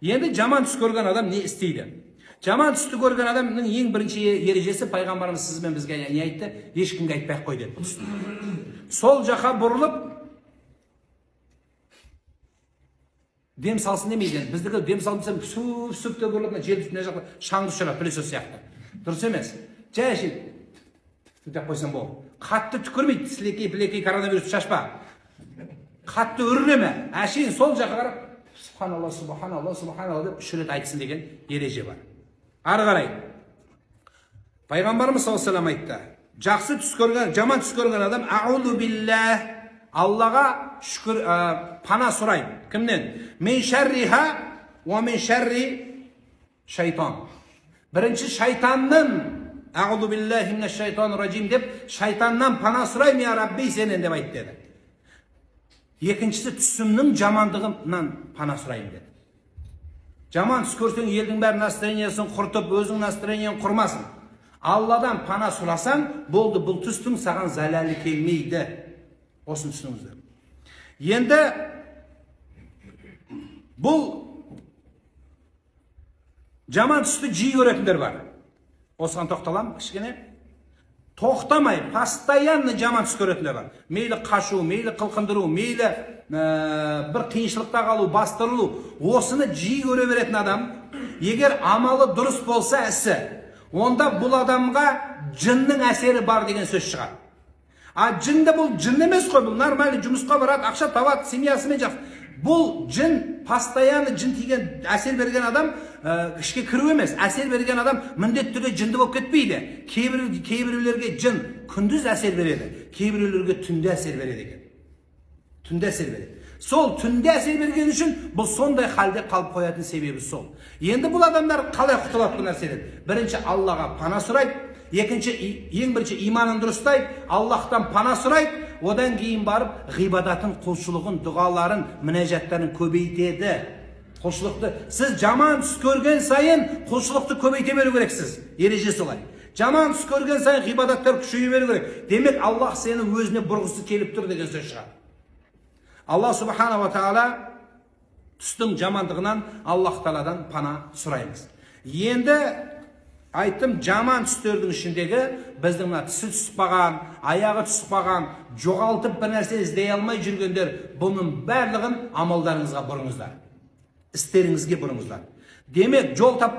Енді жаман түс көрген адам не істейді? Жаман түсті көрген адамның ең бірінші ережесі, пайғамбарымыз сіз бен бізге не айтты? Ешкімге айтпай ақ қой деді бұл түсті. Сол жаққа бұрылып дем салсын демейді. Енді біздікі дем салып десем, сүп сүп деп бұрылып, мына жел мына жақта шаңды ұшырады, пылесос сияқты. Дұрыс емес. Жай деп қойсаң болды. Қатты түкірмейді, сілекей пілекей коронавирус шашпа. Қатты үрлеме. Әшейін сол жаққа қарап субханалла, субханалла, субханалла деп үш рет айтсын деген ереже бар. Ары қарай пайғамбарымыз саллаллаху алейхи айтты: жақсы түс көрген, жаман түс көрген адам аузу биллах, Аллаға шүкір, пана сұрайды. Кімнен? Мин шарриха уа мин шарри шайтан. Бірінші шайтаннан, аузу биллахи минаш шайтанир ражим деп, шайтаннан пана сұраймын, я Рабби, сенен деп айт деді. Екіншісі, түсімнің жамандығынан пана сұраймын деді. Жаман түс көрсең, елдің бәрі настроениесін құртып, өзің настроениең құрмасын. Алладан пана сұрасаң болды, бұл түстің саған залалы келмейді. Осыны түсініңіздер. Енді бұл жаман түсті жиі көретіндер бар. Осыған тоқталамын кішкене. Тоқтамай, постоянно жаман түс көретіндер бар. Мейлі қашу, мейлі қылқындыру, мейлі бір қиыншылықта қалу, бастырылу. Осыны жиі көре беретін адам, егер амалы дұрыс болса, ісі, онда бұл адамға жынның әсері бар деген сөз шығады. А жынды, бұл жын емес қой, бұл нормальный жұмысқа барады, ақша табады, семьясымен жақсы. Бұл жын, постоянно жын тиген, әсер берген адам, ішке кіру емес, әсер берген адам міндетті түрде жынды болып кетпейді. Кейбіреулерге жын күндіз әсер береді, кейбіреулерге түнде әсер береді екен. Түнде әсер береді. Сол түнде әсер берген үшін бұл сондай халде қалып қоятын себебі сол. Енді бұл адамдар қалай құтылады бұл нәрседен? Бірінші, Аллаға пана сұрайды. Екінші, ең бірінші иманын дұрыстайды, Аллахтан пана сұрайды. Одан кейін барып ғибадатын, құлшылығын, дұғаларын, мінәжаттарын көбейтеді. Құлшылықты, сіз жаман түс көрген сайын құлшылықты көбейте беру керексіз. Ереже солай. Жаман түс көрген сайын ғибадаттар күшейе беру керек. Демек, Аллах сені өзіне бұрғысы келіп тұр деген сөз шығады. Алла субханала тағала, түстің жамандығынан Аллах тағаладан пана сұраймыз. Енді айттым, жаман түстердің ішіндегі біздің мына тісі түсіп қалған, аяғы түсіп қалған, жоғалтып бір нәрсе іздей алмай жүргендер, бұның барлығын амалдарыңызға бұрыңыздар, істеріңізге бұрыңыздар. Демек, жол таппай